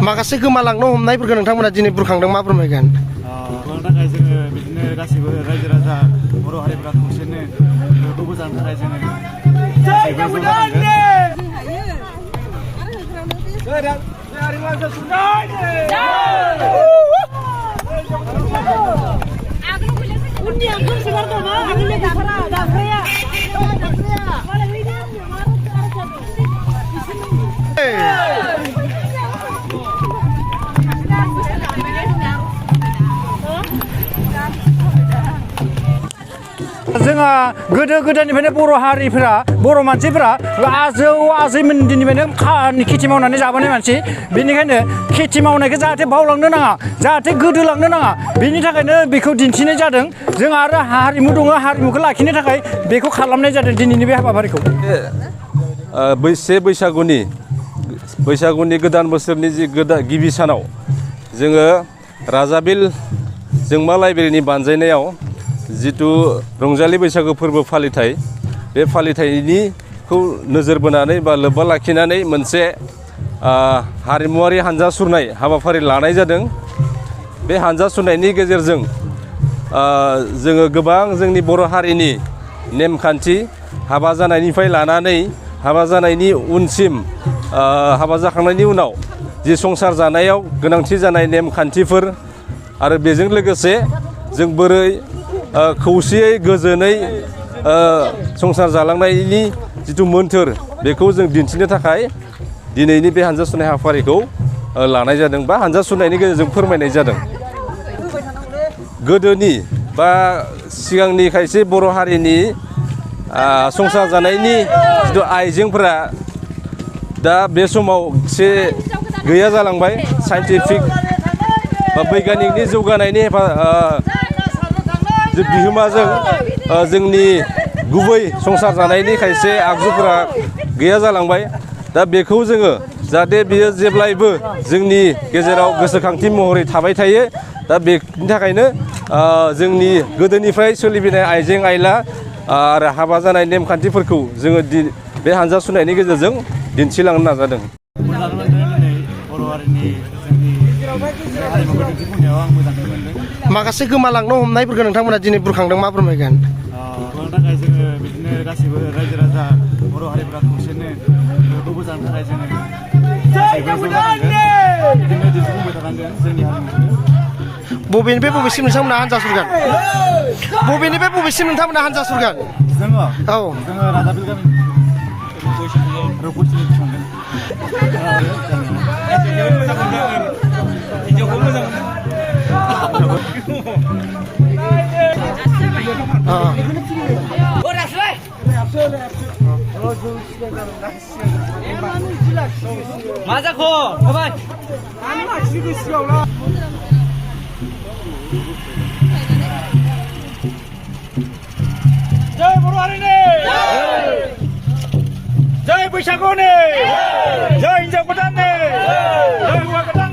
माखासे गोमालांनो हमनायफोरखौ नोंथांमोना दिनै बुरखांदों मा फोरमायगोन? बुरखांनो थाखाय जोङो बिदिनो गासिबो रायजो राजा बर' हारिफ्रा खौसेनो बेखौबो जानो थाखाय जोङो जोंहा गोदो गोदायनिफ्रायनो बर' हारिफोरा बर' मानसिफोरा आजौ आजैमोन दिननिफ्रायनो खेथि मावनानै जाबोनाय मानसि बेनिखायनो खेथि मावनायखौ जाहाथे बावलांनो नाङा जाहाथे गोदोलांनो नाङा बेनि थाखायनो बेखौ दिन्थिनाय जादों जोंहा आरो हारिमु दङ हारिमुखौ लाखिनो थाखाय बेखौ खालामनाय जादों दिनैनि बे हाबाफारिखौ बैसागुनि गोदान बोसोरनि जि गिबि सानाव जोङो राजाबिल जोंमा लाइब्रेरिनि बानजायनायाव जिथु रंजालि बैसागु फोरबो फालिथाय बे फालिथायनिखौ नोजोर बोनानै बा लोब्बा लाखिनानै मोनसे हारिमुवारि हानजा सुरनाय हाबाफारि लानाय जादों बे हानजा सुरनायनि गेजेरजों जोङो गोबां जोंनि बर' हारिनि नेमखान्थि हाबा जानायनिफ्राय लानानै हाबा जानायनि उनसिम हाबा जाखांनायनि उनाव जि संसार जानायाव गोनांथि जानाय नेमखान्थिफोर आरो बेजों लोगोसे जों बोरै खौसेयै गोजोनै संसार जालांनायनि जिथु मोन्थोर बेखौ जों दिन्थिनो थाखाय दिनैनि बे हानजा सुरनाय हाबाफारिखौ लानाय जादों बा हानजा सुरनायनि गेजेरजों फोरमायनाय जादों गोदोनि बा सिगांनि खायसे बर' हारिनि संसार जानायनि जिथु आइजेंफोरा दा बे समाव एसे गैया जालांबाय साइन्टिफिक बा बैगानिकनि जौगानायनि बिहोमाजों जोंनि गुबै संसार जानायनि खायसे आगजुफोरा गैया जालांबाय दा बेखौ जोङो जाहाथे बियो जेब्लायबो जोंनि गेजेराव गोसोखांथि महरै थाबाय थायो दा बेनि थाखायनो जोंनि गोदोनिफ्राय सोलिबोनाय आइजें आइला आरो हाबा जानाय नेमखान्थिफोरखौ जोङो बे हानजा सुरनायनि गेजेरजों दिन्थिलांनो नाजादों माखासे गोमालांनो हमनायफोरखौ नोंथांमोना दिनै बुरखांदों मा फोरमायगोन? बुरखांनो थाखाय जोङो बिदिनो गासिबो रायजो राजा बर' हारिफ्रा खौसेनो बेखौबो जानो थाखाय जोङो बिदिनो दिन्थिफुंबाय थानांगोन जोंनि हारिमुखौ बबेनिफ्राय बबेसिम नोंथांमोना हानजा सुरगोन? बबेनिफ्राय बबेसिम नोंथांमोना हानजा सुरगोन? जोङो औ जोङो राजाबिल गामि रौपथिनि थांगोन मा जाखो फंबाय जय बर' हारिनि जय बैसागुनि जय हिन्जाव गोदाननि जय हौवा गोदान